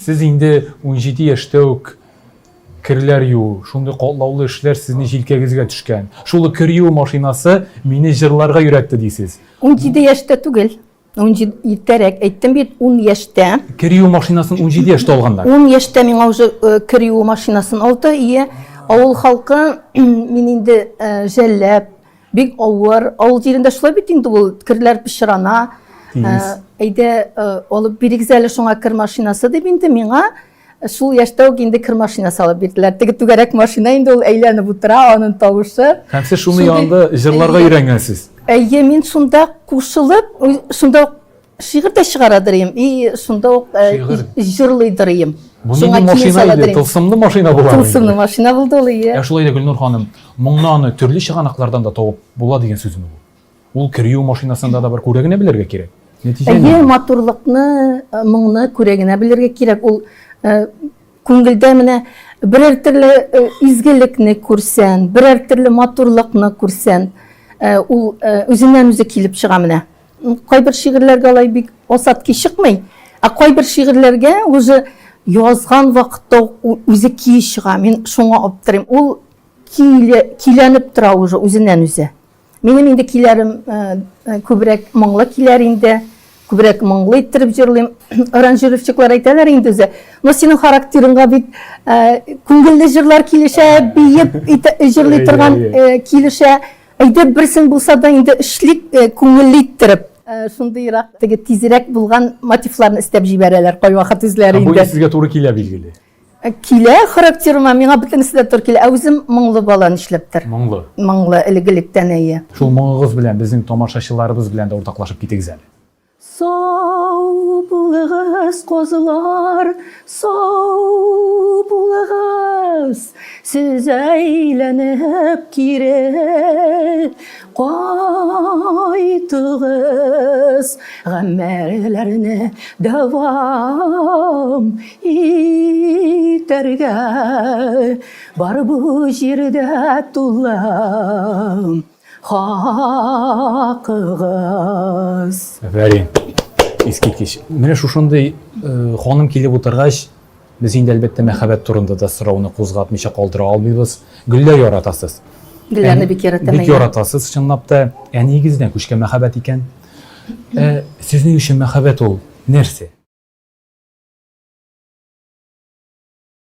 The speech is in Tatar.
Сез инде 17 яшьтә үк керләр юу, шундый катлаулы эшләр сезне җилкәгезгә төшкән. Шул ук кер юу машинасы мине җырларга өйрәтте дисез. 17 яшьтә түгел. 17 иртәрәк әйттем бит, 10 яшьтә. Кер юу машинасын 17 яшьтә алганнар. 10 яшьтә миңа уже э, кер юу машинасын алды. Ие, авыл халкы мин инде э, жәлләп, бик авыр. Авыл җирендә шулай бит инде ул, керләр пычрана. Тиз. Әйдә, алып бирегез әле шуңа кер машинасы дип инде миңа шул яшьтә үк инде кер машинасы алып бирделәр. Теге түгәрәк машина инде ул әйләнеп утыра, аның тавышы. Һәм сез шуның янында җырларга өйрәнгәнсез. Әйе, мин шунда кушылып, шунда ук шигырь дә чыгарадыр идем, и шунда ук җырлыйдыр идем. Бу нинди машина иде? Тылсымлы машина була. Тылсымлы машина булды ул, ие. Ә шулай да, Гөлнур ханым, моңны аны төрле чыганаклардан да табып була дигән сүзме бу? Ул кер юу машинасында да бар, күрә генә белергә кирәк. Нәтиҗә Әйе, матурлыкны, э, моңны күрә генә белергә кирәк. Ул э, күңелдә менә берәр төрле э, изгелекне күрсән, берәр төрле матурлыкны күрсән, ул үзеннән үзе килеп чыга менә. Кайбер шигырьләргә алай бик осадки чыкмый, ә кайбер шигырьләргә уже язган вакытта үзе кие чыга. Мин шуңа аптырыйм. Ул киләнеп тора уже үзеннән үзе. Минем инде көйләрем күбрәк моңлы көйләр инде. Күбрәк моңлы иттереп җырлыйм. Аранжировщиклар әйтәләр инде үзе. Но синең характерыңга бит күңелле җырлар килешә, биеп җырлый торган килешә. Әйдә берсен булса да инде эшлик күңелле иттереп. Шундыйрак теге тизрәк булган мотивларны эстәп җибәрәләр кайвакыт үзләре инде. Бу сезгә туры килә билгеле. Э, килә характерыма, миңа бөтенесе дә туры килә. Ә үзем моңлы бала нишләптер. Моңлы. Моңлы элек-электән әйе. Шул моңыгыз белән безнең тамашачыларыбыз белән дә уртаклашып китегез әле. Сау булыгыз, козылар, сау булыгыз. Сез әйләнеп кире кайтыгыз. Гамәлләрне дәвам итәргә бар бу җирдә тулы хакыгыз. Афәрин. Искиткеч. Менә шушындый э, ханым килеп утыргач, без инде әлбәттә мәхәббәт турында да сорауны кузгатмыйча калдыра алмыйбыз. Гөлләр яратасыз. Гөлләрне бик яратам. Бик яратасыз, чынлап та. Әниегездән күчкән мәхәббәт икән. Ә, сезнең өчен мәхәббәт ул нәрсә?